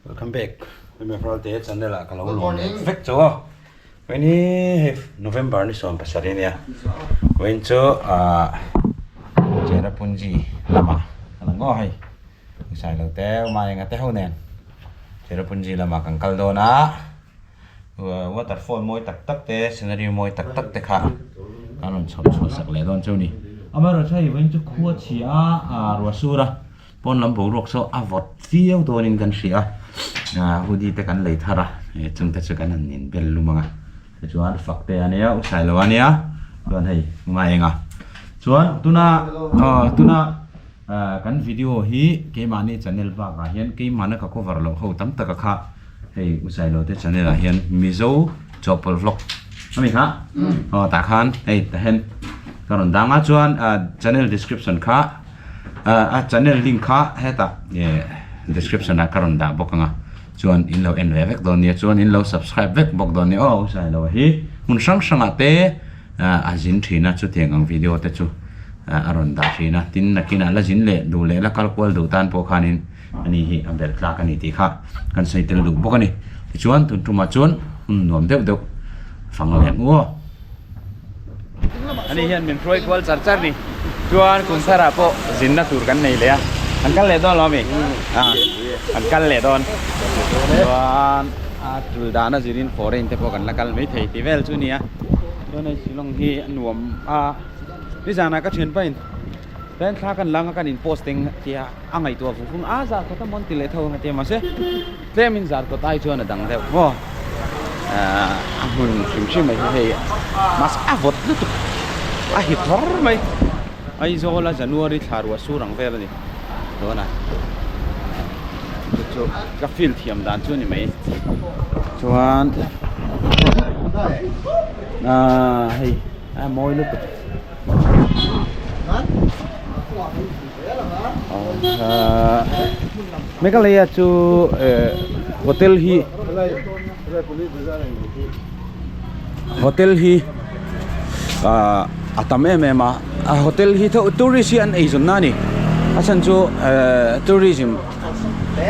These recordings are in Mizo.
Welcome back MF Ralte channel ah ka lo lawm leh vek chauh a vawiin hi hei November ni 17 ania vawiin chu ah Cherrapunji lamah a lang aw hei Sailo te Umaenga te ho nen Cherrapunji lamah kan kal dawn a. Waterfall mawi tak tak te scenery mawi tak tak te kha kan rawn chhawp chhuah sak leh dawn chu a ni. Amaherawhchu hei vawiin chu khua chhia a ruah sur a pawn lam boruak saw a vawt viau dawnin kan hria a hoodie te kan lei thar a chung te chu kan han inbel lum ang a tichuan fak te a nia u sailo a nia chuan hei ngai eng a chuan tuna aw tuna Kan video hi keimahni channel bakah hian keimahna ka cover loh ho tam taka kha hei U Sailo te channel ah hian Mizo chawhpawlh vlog a mi kha aw tah khan hei tah hian ka rawn dang a chuan channel description kha a channel link kha hetah description ah ka rawn dah bawk ang a chuan in lo en ve vek dawn nia chuan in lo subscribe vek bawk dawn nia aw U Sailo hi hmun hrang hrangah te a zin thin a chutiang ang video te chu a rawn dah thin a tin nakinah la zin leh duh leh la kal kual duh tan pawh khanin ani hi a belh tlak a ni tih kha kan sawi tel duh bawk a ni tichuan tun tumah chuan hun nuam deuh deuh fang leh ang u aw. Ani hian min hruai kual char char ni chuan kum tharah pawh zinna tur kan nei leh a kan kal leh dawn lo ami a kan kal leh dawn chuan a tul dahna zirin foreign te pawh kan la kal maithei tih vel chu a ni a chuan hei Shillong hi a nuam a. Nizanah ka thianpa in tlem thla kan lang a kan in post eng tia a ngaihtuah vung vung a zar kawt a mawn ti leh tho ang a tia mahse tlem in zar kawt ai chuan a dang deuh maw ahh a hmun hrim hrim mai hi hei mahse a vawt lutuk a hip thawr mai Aizawl a January thla ruah sur ang vel a ni tuna chu chu ka feel thiam dan chu a ni mai chuan ahh hei. A mawi lutuk. Meghalaya chu hotel hi hotel hi a tam em em a a hotel hi tourist hi an eizawn na a ni a chhan chu tourism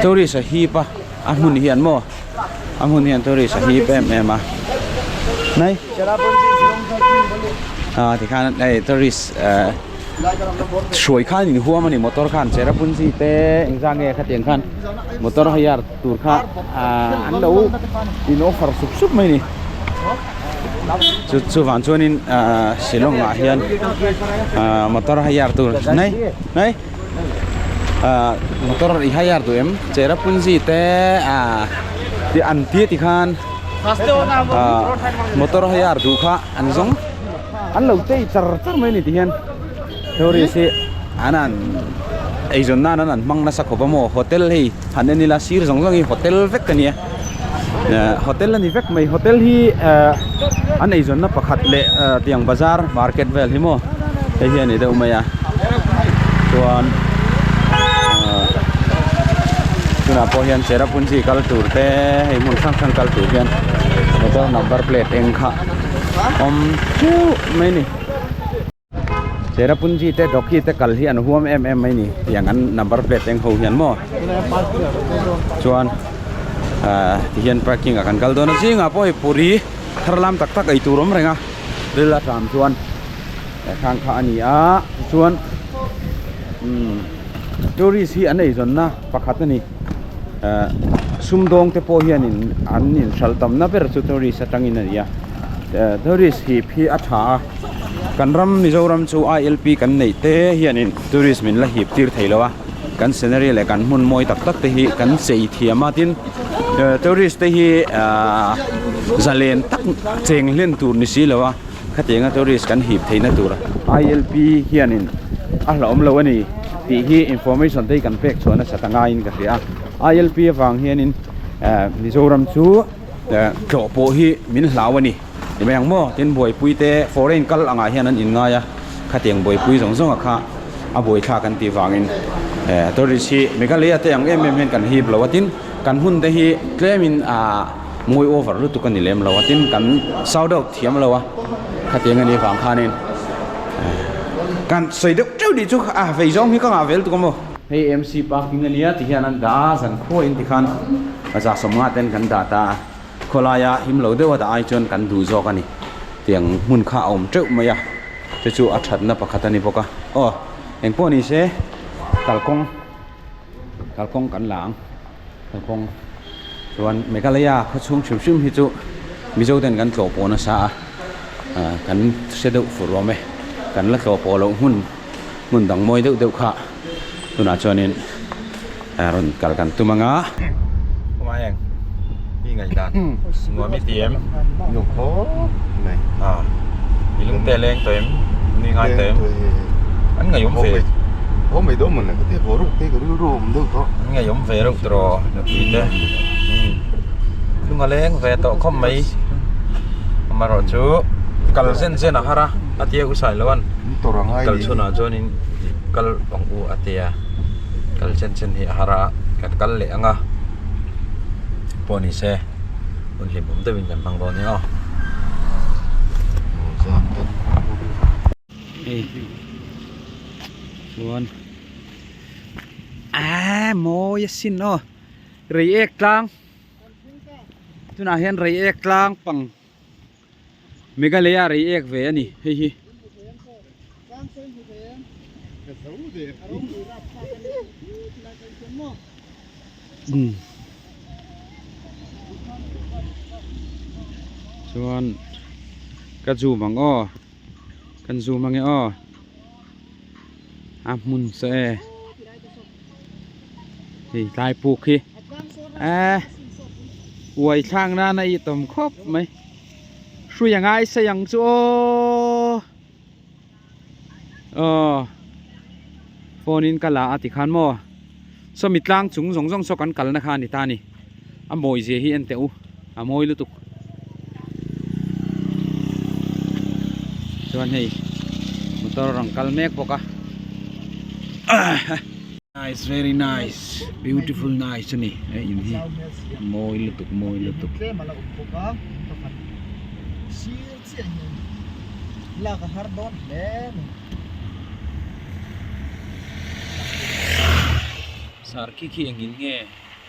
tourist a hip a a hmun hian maw a hmun hian tourist a hip em em a nai ah tikhan hei tourist eh hruai khan in huam a ni motor khan cherrapunji te engzah nge khatiang khan motor hire tur kha ah an lo in offer sup sup mai a ni chu chuvang chuanin ah shillong ah hian ah motor hire tur nai nai. ah motor i hire duh em cherrapunji te ah tih an tia ti khan ah motor hire duh kha an zawng an lo chei char char mai a ni ti hian tourist hi an an eizawn nan an an hmang nasa khawp a maw hotel hei han en ila sir zawng zawng hi hotel vek a nia eh hotel a ni vek mai hotel hi eh an eizawnna pakhat leh eh tiang bazar market vel hi maw hei hi a ni deuh mai a chuan ah tunah pawh hian cherrapunji kal tur te hei hmun hrang hrang kal tur hian motor number plate eng kha awm theuh mai a ni. Cherrapunji te Dawki te kal hi an huam em em mai ni tiang an number plate eng ho hian maw chuan ah ti hian parking ah kan kal dawn a zingah pawh hei puri thar lam tak tak ei tur awm reng a ril a tlam chuan khang kha a ni a tichuan umm tourist hi an eizawnna pakhat a ni ah sumdawng te pawh hianin an inhralh tamna ber chu tourist atangin a ni a tourist hip hi a tha a. Kan ram Mizoram chu ILP kan neih te hianin tourist min la hip tir thei lo a, kan scenery leh kan hmun mawi tak tak te hi kan chei thiam a, tin tourist te hi ahh zalen tak cheng hlen tur ni si lo a, khatianga tourist kan hip theihna tur ILP hianin a hlauhawm lo a ni tih hi information te hi kan pek chhuah nasa ta ngaiin ka hria a, ILP avang hianin Mizoram chu tlawh pawh hi min hlau a ni. Ti mai ang maw? Tin buaipui te foreign kal angah hian an inngai a, khatiang buaipui zawng zawng a kha a buaithlak an tih vangin eh tourist hi Meghalaya te ang em em hian kan hip lo a, tin kan hmun te hi tlemin ah mawi over lutuk a ni lem lo a, tin kan sound out thiam lo a, khatiang a nih vang khanin eh kan sawi deuh teuh tih chu a vei zawng hi ka ngah ve lutuk a maw? Hei MC parking a nia ti hian an dah a, zan khuain tikhan. 150 ten kan dah ta a khawlaia him lo deuh a dah ai chuan kan duh zawk a ni tiang hmun kha a awm teuh mai a chu chu a thatna pakhat a ni bawk a aw engpawh ni se kalkawng kalkawng kan la ang kalkawng chuan Meghalaya khaw chhung hrim hrim hi chu Mizo ten kan tlawh pawh nasa a ah kan hre deuh fur awm e kan la tlawh pawh loh hmun hmun dang mawi deuh deuh kha tunah chuanin rawn kal kan tum ang a. Khawmai eng mi ngaihdan nuam i ti em? Nuam khawp mai. Ah mi lung te leng tawh em? Mi ngai tawh em? An ngaihawm ve. Haw mai dawn mawn le ka ti haw reuh te ka rilru a awm deuh tawh. An ngaihawm ve reuh tawh nupui te. Lung a leng ve tawh khawp mai. Amaherawhchu kal zen zen a har a a tia u Sailoan kal chhunah chuanin kal ang u a tia kal chen chen hi a har a kan kal leh ang a pawh ni se hun hlimawm deuhin kan hmang dawn nia aw. Hei chuan aaa mawi asin aw reiek tlang tunah hian reiek tlang pang. Meghalaya rei ek ve a ni hei hi. Chuan ka zoom ang aw kan zoom ange aw a hmun saw e hei tlai puk hi eh uai thlak nana i tawm khawp mai hrui a ngai sei ang chu aw aw phone in ka la a ti khan maw sawmi tlang chung zawng zawng saw kan kalna kha a ni ta a ni a mawi zia hi en teh u a mawi lutuk chuan hei motor rawn kal mek bawk a nice very nice beautiful nice a ni he in hi mawi lutuk mawi lutuk. Sarki khi engin nge.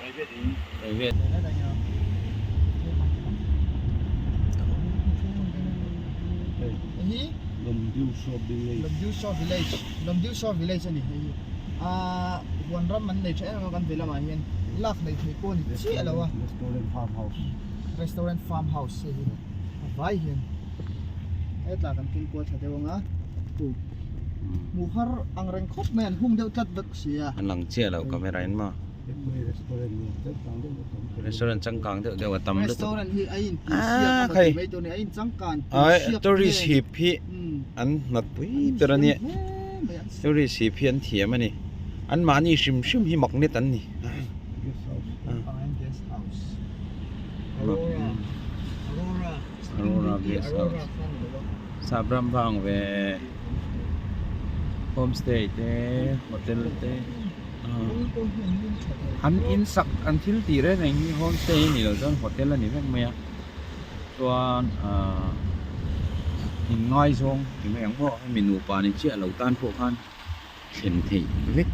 Private in private. Hi Lomdiushaw Village. Lomdiushaw Village. Lomdiushaw Village ani hei hi. Ah huan ram an nei tha em em a kan vei lamah hian lak nei thei pawh a ni chiah lo a. Restaurant farm house. Restaurant farm house hei hi a vai hian hetah kan keng kual tha deuh ang a tu hmuh har ang reng khawp mai an hung deuh tlat vek sia. An lang chiah lo camera in maw. Restaurant changkang deuh deuh a tam lutuk. Restaurant hi a in tih siak a maw tih mai tur a ni a in changkan tih siak Tourist hip hi an hnat pui ber a nia tourist hip hi an thiam a ni an mahni hrim hrim hi magnet an ni. Guest house Aurora Aurora Aurora guest house Sapram vang ve homestay te hotel te. An in sak an thil tih reng reng hi homestay a nih loh chuan hotel a ni vek mai a chuan ahh in ngaizawng ti mai ang maw hemi nupa ni chiah lo tan pawh khan thlen theih vek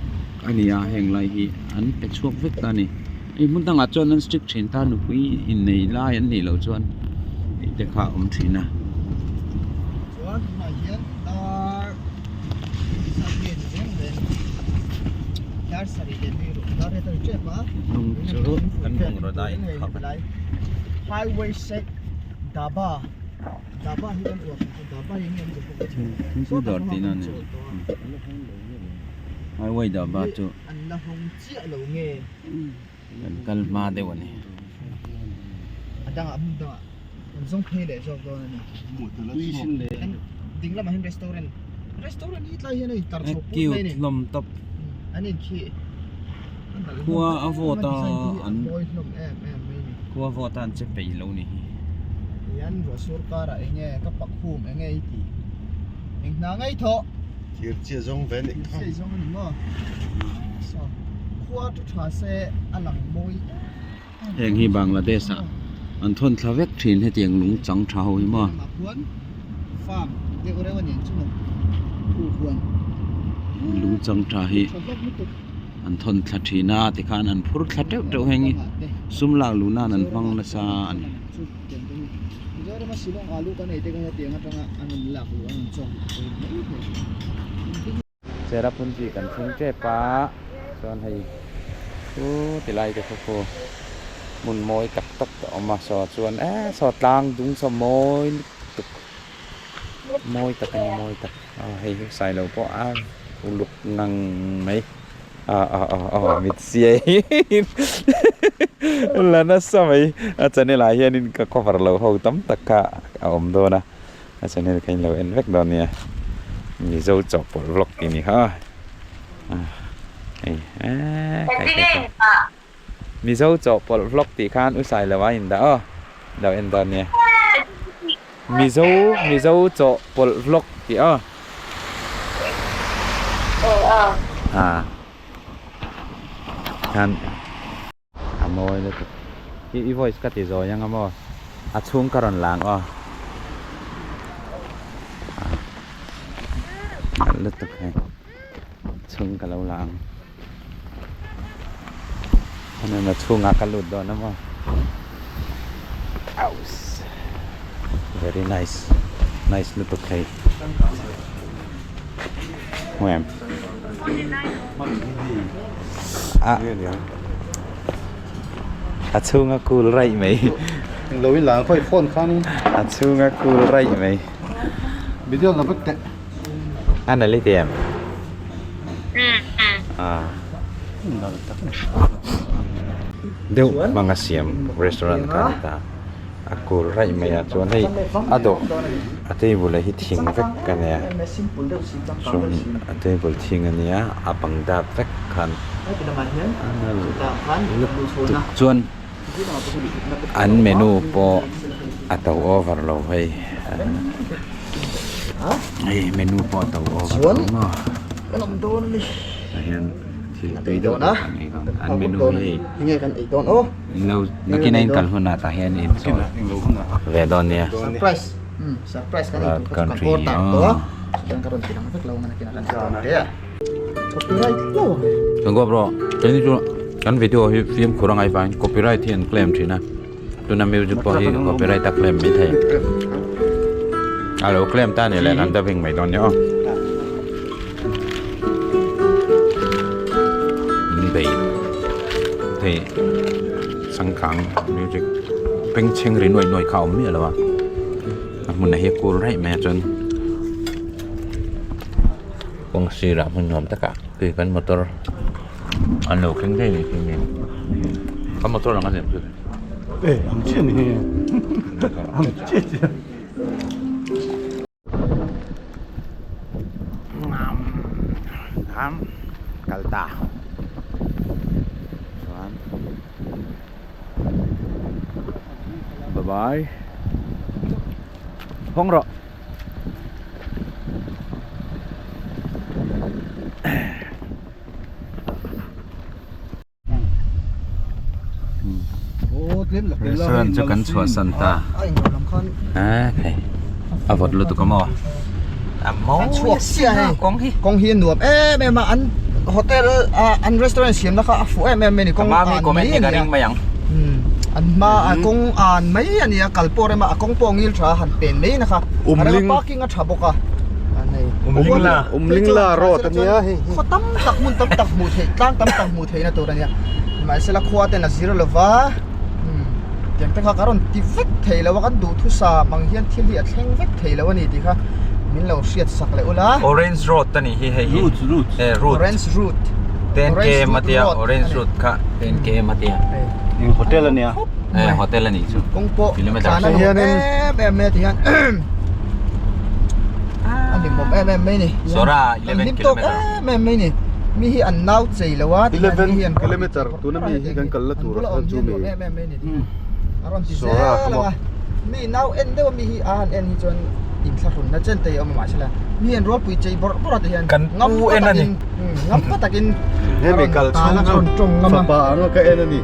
a ni a heng lai hi an pe chhuak vek ta a ni hei hmun dangah chuan an strict thin ta nupui innei lai an nih loh chuan tih te kha a awm thin a. Chuan tunah hian dar Thingpui dawr tihna a ni highway dhaba chu kan kal hma deuh a ni. Kan zawng phei leh zawk dawn a ni. Ding lamah hian restaurant restaurant hi tlai hian a intar chho put mai a ni. Cute hlawm tawp. An in khi Khua a vawt a an mawi hlawm em em mai a ni. Khua a vawt a an che peih lo ni hi. Hian ruah sur karah eng nge ka pak hum eng nge i tih eng hna ngei thawh. Thir chiah zawng ve a nih kha. Thir chiah zawng a ni maw. Saw khua chu tha se a lang mawi em. Heng hi Bangladesh ah an thawn thla vek thin hetiang lung chang tha ho hi maw. Lung chang tha hi An thawn thla thin a tikhan an phur thla teuh teuh heng hi sum lak luh nan an hmang nasa a ni. Cherrapunji kan thleng tep a chuan hei chu ti lai te khaw khu hmun mawi tak tak a awm a saw chuan eh saw tlang dung saw mawi lutuk mawi tak a ni mawi tak aw hei hi sailo pawh a uluk ngang mai a a a aw mit siai la nasa mai a channel ah hianin ka cover loh ho tam tak kha a awm dawn a a channel kha in lo en vek dawn nia Mizo chawhpawlh vlog tih ni kha a hei eee kai kai kai Mizo chawhpawlh vlog tih khan u Sailo a indah aw lo en dawn nia Mizo Mizo chawhpawlh vlog tih aw a khan a mawi lutuk i i voice ka ti zawi ang a maw a chhung ka rawn lang aw a lutuk hei chhung ka lo lang. Hemi chhungah ka lut dawn a maw Aus very nice nice lutuk thei hmu em a a chhunga cool raih mai lo in lang khawi phone khan a chhunga cool raih mai video la vek teh A nalh i ti em? Ah. Deuh hmang a siam restaurant kha a ni ta. A kul raih mai a chuan hei a dawh a table hi thing vek a nia chuan a table thing a nia a bang dap vek khan a nalh lutuk chuan An menu pawh a to over lo hei hei menu pawh a to over lo maw tah hian thil tui deuh deuh kan ei dawn an menu hi lo nakin a in kal hunah tah hian in chawl ve dawn nia country aw Kan kawp rawh keini chu kan video hi fimkhur a ngaih vangin copyright hi an claim thin a tuna music pawh hi copyright a claim mai thei a lo claim ta ni leh kan dubbing mai dawn nia aw min bei thei changkang music bengchheng ri nuai nuai kha a awm miah lo a a hmunah hi a cool raih mai a chuan. Kawng sirah hmun nuam takah tui kan motor an lo thleng daih mai thei nen kan motor ang a ni ang chu e ang chiah ni hei ang chiah chiah Ram kal ta chuan bye bye hawng rawh. Restaurant chu kan chhuahsan ta hei a vawt lutuk a maw a mawi a sin a kawng hi kawng hi a nuam em em a an hotel an restaurant siamna kha a fuh em em mai a ni kawng an mai a ni a. An hma a kawng an mai a nia kal pawh rem a a kawng pawh a ngil tha a han pen mai na kha a rem a parking a tha bawk a Umlingla road a nia hei khaw tam tak hmun tam tak hmuh theih tlang tam tak hmuh theih na tur a nia mahsela khua ten a zir lova tiang te kha ka rawn ti vek thei lo a kan duhthusam ang hian thil hi a thleng vek thei lo a ni tih kha min lo hriat sak leh ula Orange road a nih hi hei hi route Orange route 10 km a tia orange route kha 10 km a tia eng hotel a nia eh hotel a nih chu kawng pawh kilometer tlan a nuam em em mai a ti hian a hlimawm em em mai ni Sora 11 kilometer em em mai ni mi hi an nau chei lo a ti hian mi hi an kilometer tuna mi hi kan kal la tur a chu mi em em mai ni a rawn ti zel a mi nau en deuh a mi hi a han en hi chuan inthlahrun na chen te hi a awm a mahse mi hian rualpui chei bawrh bawrh a ti hian kan pu en a ni ngam pa takin hemi kal chhung chu fapa anga ka en a ni.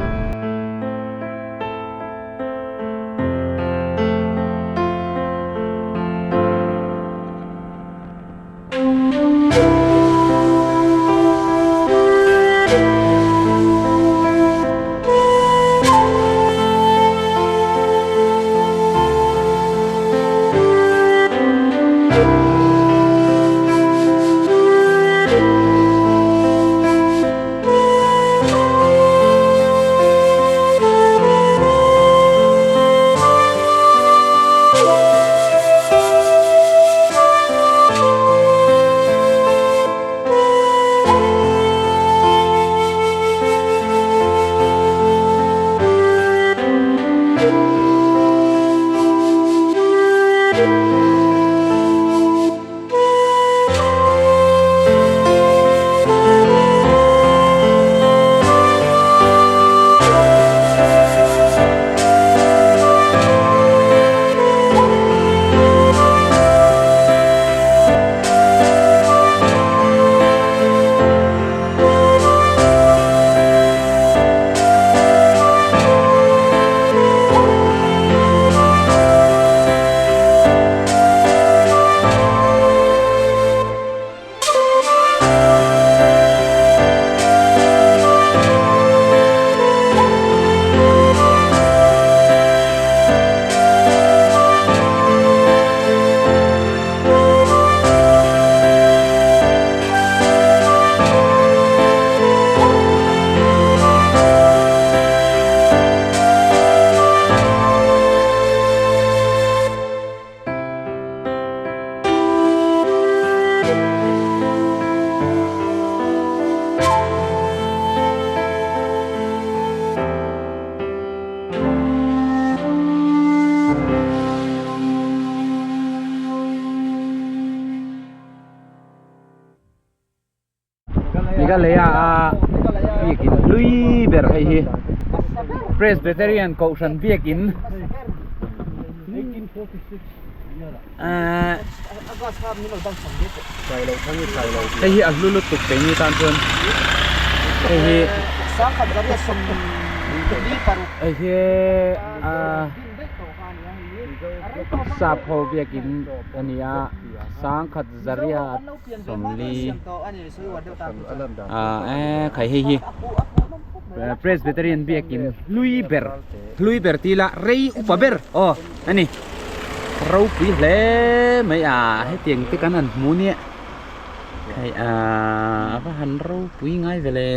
ber hei hi Presbyterian Kohhran biakin ahh hei hi a hlu lutuk keini tan chuan hei hi hei hi ahh sap ho biakin a ni a sangkhat zariat sawmli ah eee khai hei hi Presbyterian biakin hlui ber hlui ber tih ila rei upa ber aw a ni ropui hle mai a hetiang te kan han hmu nia hei ah a va han ropui ngai ve le.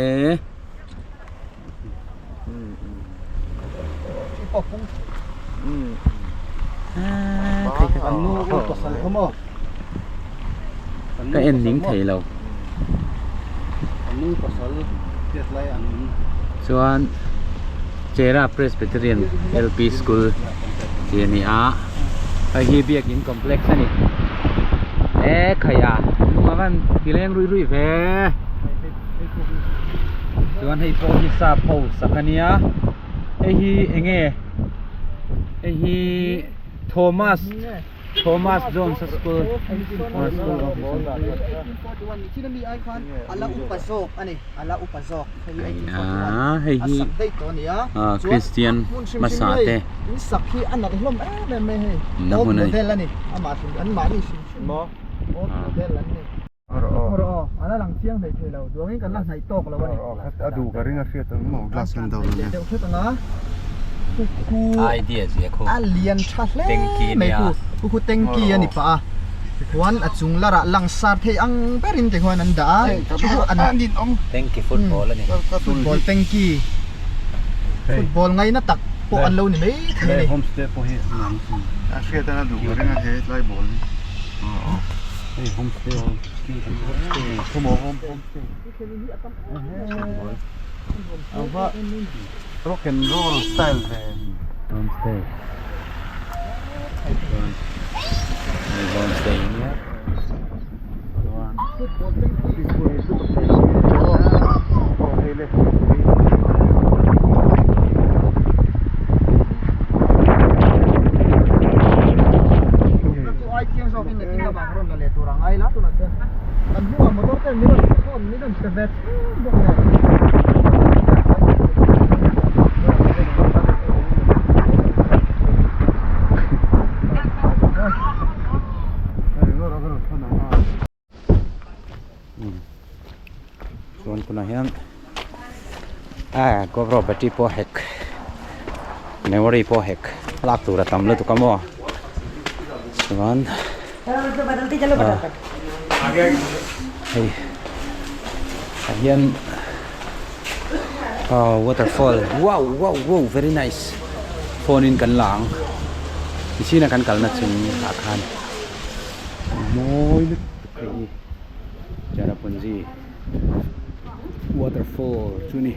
Ka en ning thei lo chuan Chera Presbyterian LP School tih a ni a hei hi biakin complex a ni e khai a lung a van ti leng ruih ruih ve. Chuan hei pawh hi sap ho sak a nia hei hi eng nge hei hi Thomas Thomas Jones a school hei hi Christian hmasa te na hmun a ni. Idea zia khu a lian tha hle Tanky mai nia. khu khu khu tanky a ni pah a tikhuan a chung larah langsar thei ang berin tikhuan an dah a chu chu an Tanky football a ni. Football tanky football ngaina tak pawh an lo ni mai thei a ni. Homestay pawh hi a hriat a duh ka ring a he tlai ball hi. Hei homestay homestay ava rock and roll style ve homestay hei homestay nia chuan Chu ai chiang zawkin nakin lamah ka rawn la leh tur a ngai la tunah chuan kan hnungah motor ten min rawn phone min rawn pe ve chhung bawk nen. Chuan tunah hian ah GoPro battery pawh hek memory pawh hek lak tur a tam lutuk a maw chuan ah hei ah hian ah waterfall wow wow wow very nice phone in kan la ang tichhin a kan kalna chung ah khan. Mawi lutuk hei hi Cherrapunji waterfall chu ni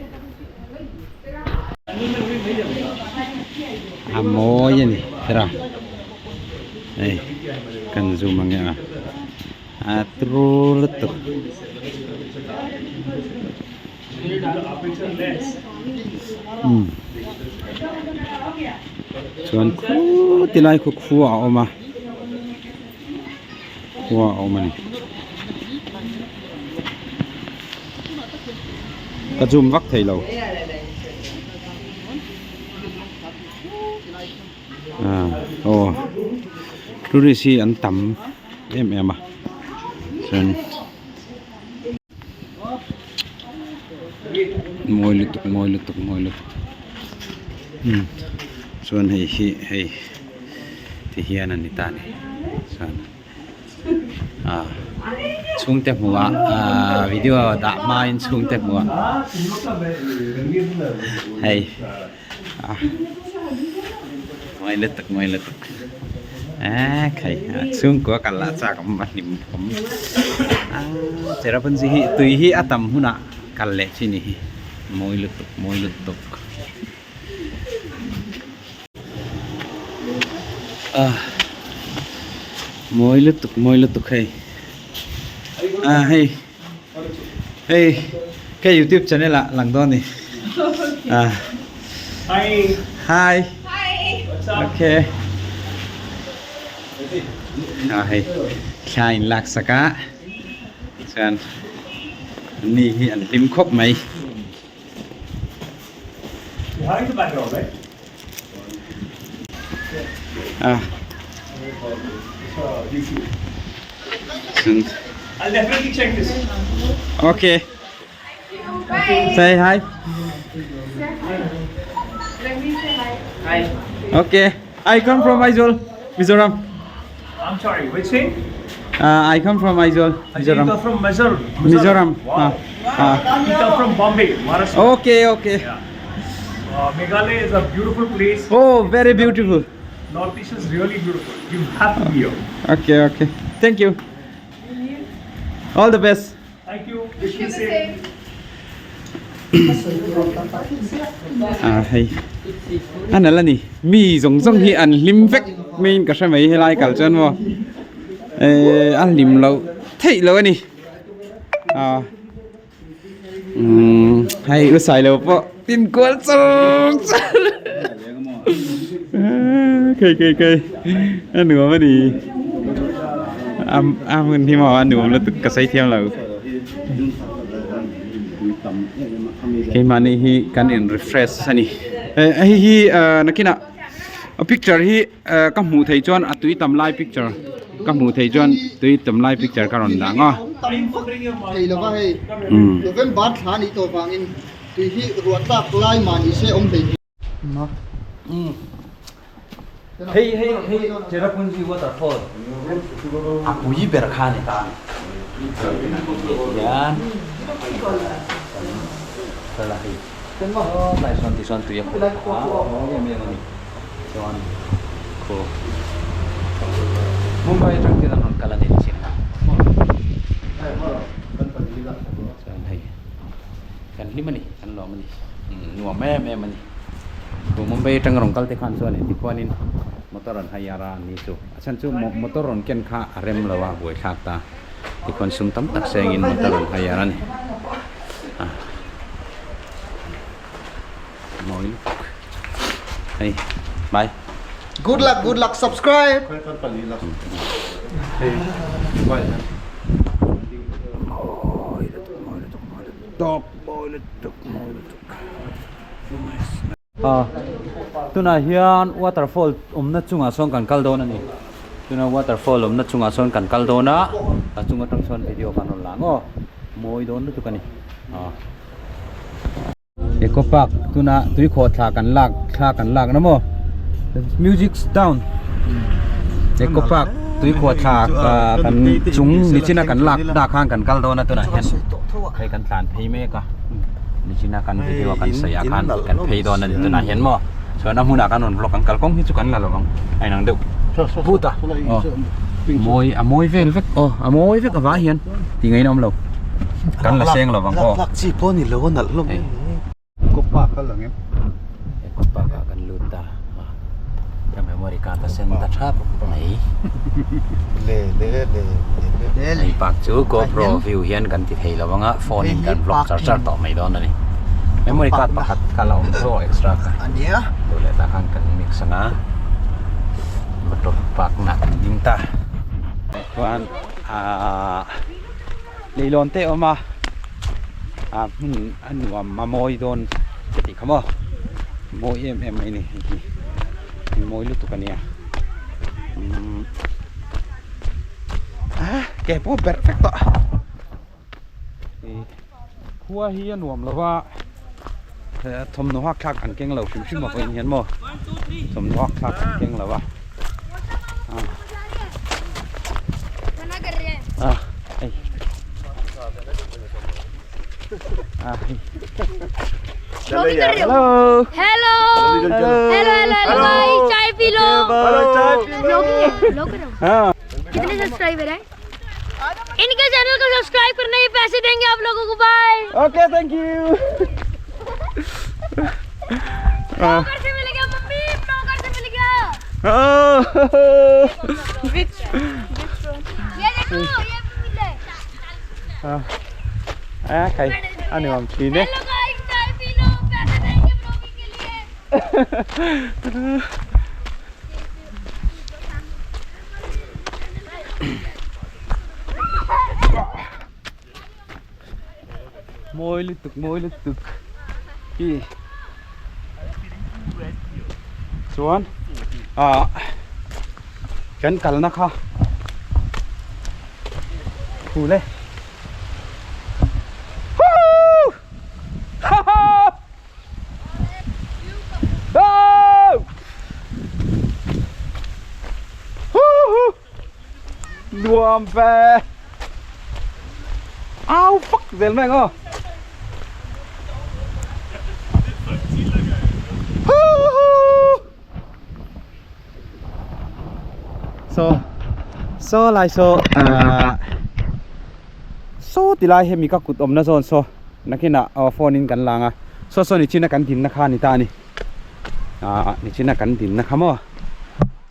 a mawi a ni tira hei kan zoom ang e a a turu lutuk. Chuan khuti lai khu khua a awm a khua a awm a ni ka zoom vak thei lo ah aw tourist hi an tam em em a chuan. Mawi lutuk mawi lutuk mawi lutuk umm chuan hei hi hei ti hian a ni ta a ni chuan ah chhungte hmuh ah ah video dah hmain chhungte hmuh ah hei ah mawi lutuk mawi lutuk eee khai a chhungkua kal lah chak awm a hlim awm aaa Cherrapunji hi tui hi a tam hunah kal leh chi ni hi mawi lutuk mawi lutuk ah mawi lutuk mawi lutuk hei ah hei hei ka youtube channel ah lang dawn a ni. Ah. Hi. Hi. Hi. What's up? Okay. Ah hei thla in lak sak a chuan ni hi an hlim khawp mai. You having the background, right? Ah. I'll definitely check this. Okay. Bye. Say hi. Let me say hi. Hi. Okay. I come from Aizawl, Mizoram. I'm sorry, which state? I come from Aizawl, I think you Mizoram. come from Mizoram. Mizoram. Wow. Ah. You come from Bombay, Maharashtra. Okay, okay. Yeah. Meghalaya is a beautiful place. Oh, very beautiful. Northeast is really beautiful. You have to be here. Okay, okay. Thank you. All the best. Thank you. Wish you the same. Ah, hei. An ala ni. Mi zawng zawng hi an hlim vek maiin ka hre mai helai kal chuan maw. Eh, a hlim loh theih loh a ni. Ah. Umm, hei u sai lo pawh tin kual char char. Khei khei khei. A nuam a ni. A a hmun hi maw a nuam lutuk ka sawi thiam lo. Keimahni hi kan in refresh a ni. Hei hi nakinah a picture hi ka hmuh theih chuan a tui tam lai picture ka hmuh theih chuan tui tam lai picture ka rawn dah ang a. Tam vak thei lova hei November thla a nih tawh vangin tui hi ruah tlak lai mah ni se awm hlei. Hei hei hei Cherrapunji waterfall a pui ber kha a ni ta a ni. Hian kal a hei tlai sawn ti sawn tui a khuh a mawi em em a ni chuan khu Mumbai atang ten an rawn kal a ni chin chuan hei kan hlim a ni kan lawm a ni nuam em em a ni. Chu Mumbai atanga rawn kal te khan chuan heti khuanin motor an hire a ni chu a chhan chu motor rawn ken kha a rem lo a buaithlak ta tikhuan sum tam tak sengin motor an hire a ni a mawi lutuk hei bye. Good luck good luck subscribe. Mawi lutuk mawi lutuk mawi lutuk mawi lutuk mawi lutuk. Tunah hian waterfall awmna chungah sawn kan kal dawn a ni tuna waterfall awmna chungah sawn kan kal dawn a a chung atang sawn video kan rawn lang aw mawi dawn lutuk a ni eco park tuna tuikhawh thla kan lak thla kan lak na maw music down eco park tuikhawh thla kan chung nichina kan lak dah khan kan kal dawn a tunah hian hei kan tlan phei mek a nichina kan video a kan sawi ah khan kan phei dawn a ni tunah hian maw chuan a hmunah khan rawn vlog an kal kawng hi chu kan la lo ang a inang deuh vut a aw mawi a mawi vel vek aw a mawi vek avah hian tih ngaihna awm lo kan la seng lo vang aw Lak chi pawh a ni lo a nalh hlawm em mai. Eco Park a lang em? Eco Park ah kan lut ta a ka memory card a sen ta thap mai. Le le le le le. Hei park chu GoPro view hian kan ti thei lo anga phone in kan vlog char char tawh mai dawn a ni. Memory card pakhat kha la awm tho extra kha. Ania. Duh leh tah khan kan mix anga motor park na kan ding ta. Chuan aaa leilawn te a awm a ah hmun a nuam a mawi dawn ka tih kha maw mawi em em mai a ni hei hi mawi lutuk a nia umm ah ke pawh berh vek tawh khua hi a nuam lo va thawmhnaw hak thlak an keng lo hrim hrim a vawiin hian maw thawmhnaw hak thlak an keng lo a ah hei ah hei hello hello hello hello hello hello भाई चाय P low hello चाय P low vlog कर रहे हो हाँ कितने सब्सक्राइबर हैं इनके चैनल को सब्सक्राइब करना ये पैसे देंगे आप लोगों को bye okay thank you blogger से मिल गया मम्मी ब्लॉगर से मिल गया ये देखो ये भी मिला है à khai anh nuam thin e hello guys चाय पी लो पैसे देंगे Mawi lutuk mawi lutuk hi chuan ah kan kalna kha phul e Nuam ve Au fuck zel mai ang aw So saw lai saw ah saw ti lai hemi ka kut awmna zawn saw nakinah aw phone in kan lang a saw saw nichina kan dinna kha a ni ta a ni ah nichina kan dinna kha maw.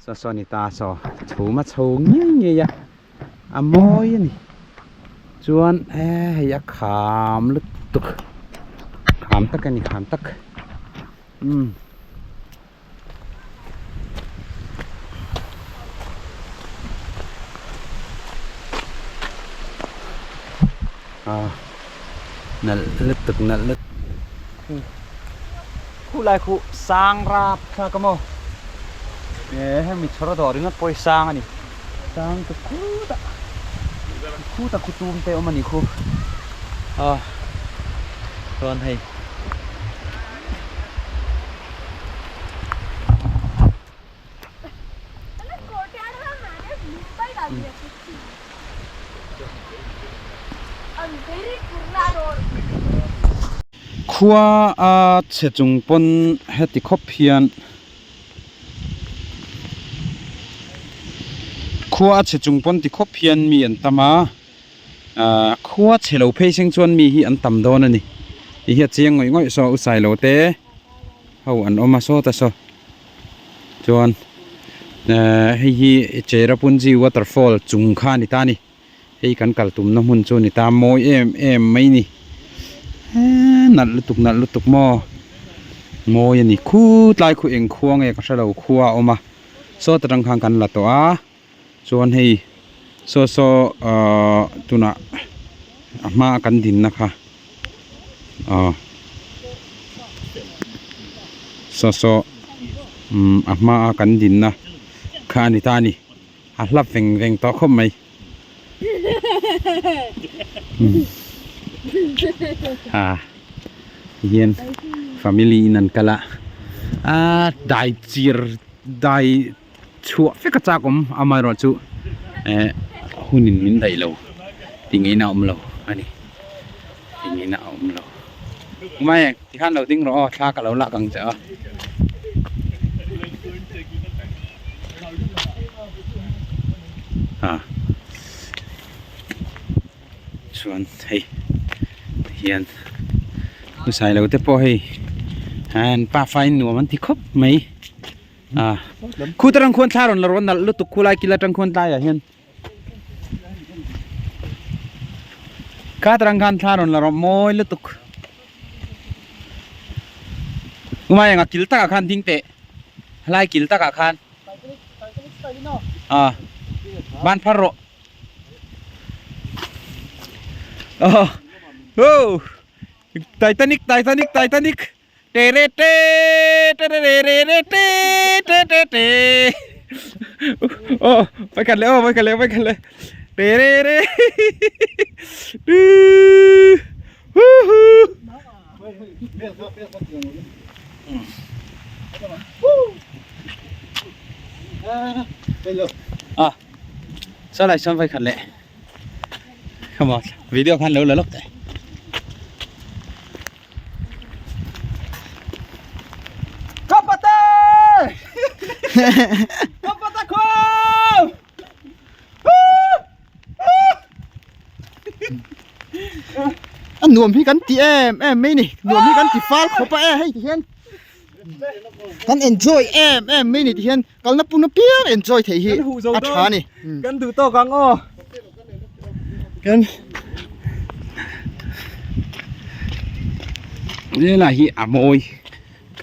Saw saw ni ta saw chhum a chho ngei ngei a a mawi a ni chuan hei a kham lutuk kham tak a ni kham tak umm. Ah nalh lutuk nalh lutuk khu lai khu sang rap thlak a maw eh hemi chhawr a dawh ringawt pawh hi sang a ni sang ta khutah khutah khu tum te a awm a ni khu ah chuan hei. Khua a chhe chung pawn heti khawp hian khua a chhe chung pawn ti khawp hian mi an tam a ahh khua chhe lo phei seng chuan mi hi an tam dawn a ni tih hi a chiang ngawih ngawih saw u sailo te ho an awm a sawta saw. Chuan ehh hei hi Cherrapunji waterfall chung kha a ni ta a ni hei kan kal tumna hmun chu a ni ta mawi em em mai a ni eee nalh lutuk nalh lutuk maw mawi a ni khutlai khu eng khua nge ka hrelo khua a awm a sawt atang khan kan la tawh a chuan hei saw saw ahh tunah a hma a kan dinna kha aw saw saw umm a hma a kan dinna kha a ni ta a ni a hla veng veng tawh khawp mai ah tihian family in an kal a ah dai chir dai. Chhuah vek a chak awm amaherawh chu eh hunin min daih lo tih ngeiin a awm lo a ni tih ngeiin a awm lo mai tikhan lo ding rawh aw thla ka lo lak ang che a. Ah chuan hei hian husai lo te pawh hei an pafa in nuam an ti khawp mai. A khu te rang khuan thla rawn la rawn nalh lutuk khu lai kil atang khuan tlaiah hian kha te rang khan thla rawn la rawh mawi lutuk umai anga kil takah khan ding teh helai kil takah khan a ban phar rawh aw oh Titanic Titanic Titanic. Te re te te re re re re te te te te Ô, phải cần lẽ, phải cần lẽ, phải cần lẽ. Te re re. Hu hu. À, sao lại xong phải khẩn lệ. Come on, video khan lo la lok te. A nuam hi kan ti em em mai ni nuam hi kan ti fal khawp a e hei ti hian kan enjoy em em mai ni ti hian kalna pun apiang enjoy theih hi a tha a ni kan duh tawk ang aw kan helai hi a mawi.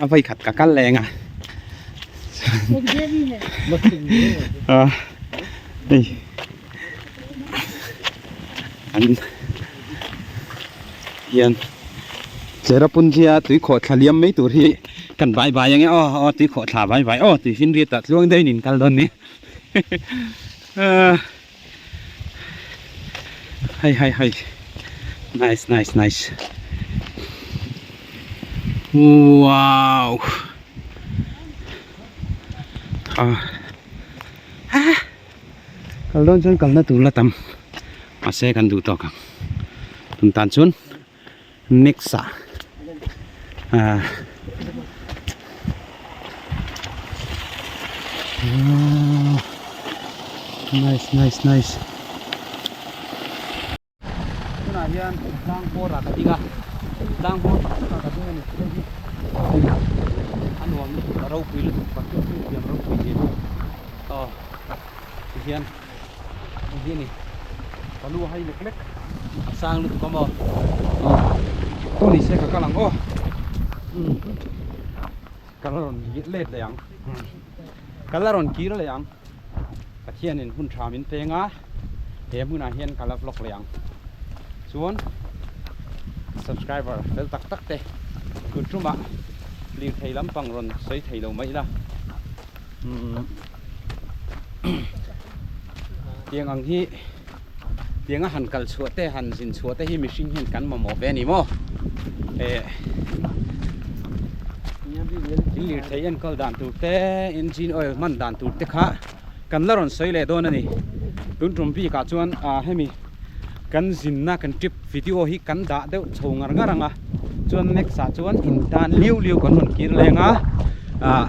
A vai khat ka kal leng a a hei an hian Cherrapunji a tui khawh thla liam mai tur hi kan vai vai ang e aw aw tui khawh thla vai vai aw tui finriat ah tluang deuhin in kal dawn ni Hei hei hei nice nice nice wow ah kal dawn chuan kalna tur la tam mahse kan duh tawk ang tun tan chuan next ah ah nice nice nice tunah hian tlang bawr ah ka ding a tlang bawr pakhat ah ka ding a ni hei hi a nuam lutuk a ropui lutuk pathian thil thiam ropui zia hi aw tihian hei hi a ni ka lu a hai lek lek a sang lutuk a maw aw pawh ni se ka kal ang aw umm ka la rawn let leh ang ka la rawn kir leh ang Pathianin hun tha min peng a he hmunah hian ka la vlog leh ang chuan subscriber fel tak tak te tun tumah lirthei lampang rawn sawi thei lo mai ila umm tiang ang hi tianga han kal chhuah te han zin chhuah te hi mihring hian kan mamawh ve a ni maw eh in lirthei enkawl dan tur te engine oil hman dan tur te kha kan la rawn sawi leh dawn a ni tun tum bik ah chuan ah hemi kan zinna kan trip video hi kan dah deuh chho ngar ngar ang a chuan next ah chuan in tan liu liu kan rawn kir leng a ah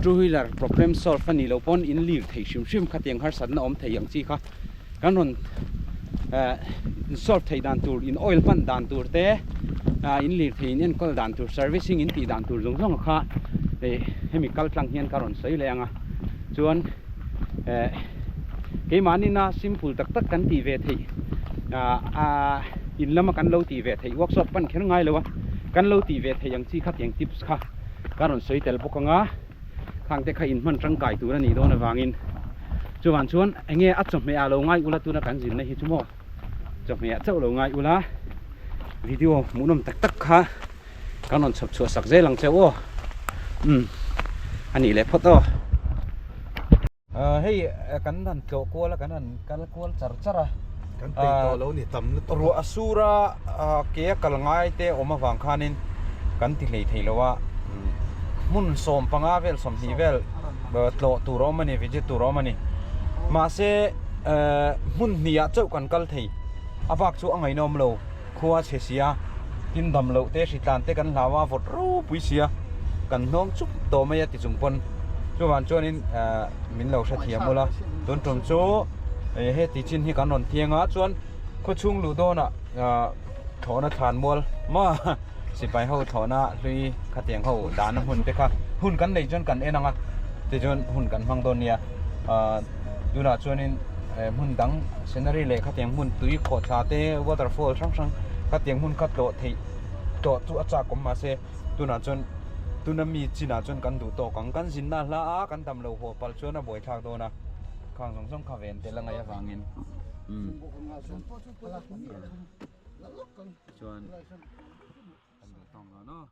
two wheeler problem solve a nih loh pawn in lir thei hrim hrim kha tiang harsatna awm thei ang chi kha kan rawn eh solve theih dan tur in oil hman dan tur te ah in lir thei in enkawl dan tur servicing in tih dan tur zawng zawng kha eh hemi kal tlang hian ka rawn sawi leh ang a chuan eh keimahni na simple tak tak kan tih ve theih ah ah in lama kan lo tih ve theih workshop pan kher ngai lo a kan lo tih ve theih ang chi kha tiang tips kha ka rawn sawi tel bawk ang a. Khang te kha in hman tangkai tur a nih dawn avangin chuvang chuan enge a chawhmeh ah lo ngai ula tuna kan zinna hi chu maw chawhmeh ah chauh lo ngai ula video hmuhnawm tak tak kha kan rawn chhawp chhuah sak zel ang che u aw umm a nih leh phawt aw. Hei kan han tlawh kual a kan han kal kual char char a. Kan peih tawh lo ni tam lutuk a. Ruah a sur a ke a kal ngai te awm avang khanin kan ti hlei thei lo a hmun 15 vel 20 vel tlawh tur a awm a ni visit tur a awm a ni mahse hmun hnih ah chauh kan kal thei a bak chu a ngaihnawm lo khua chhe sia tin dam loh te hritlan te kan hlau a vawt ropui sia kan hnawng chup tawh mai a ti chung pawn chuvang chuanin min lo hrethiam ula tun tum chu heti chin hi kan rawn thiang a chuan khawchhung luh dawnah thlawhna thlan mual maw sipai ho thlawhna hlui khatiang ho dahna hmun te kha hun kan nei chuan kan en ang a tichuan hun kan hmang dawn nia tunah chuanin hmun dang scenery leh khatiang hmun tui khawhthla te waterfall hrang hrang khatiang hmun kha tlawh theih tlawh chu a chak awm mahse tunah chuan tuna mi chinah chuan kan duh tawk ang kan zinna hla a kan dam lo haw palh chuan a buaithlak dawn a khang zawng zawng kha ven tel a ngaih avangin chuan kan duh tawk dawn aw.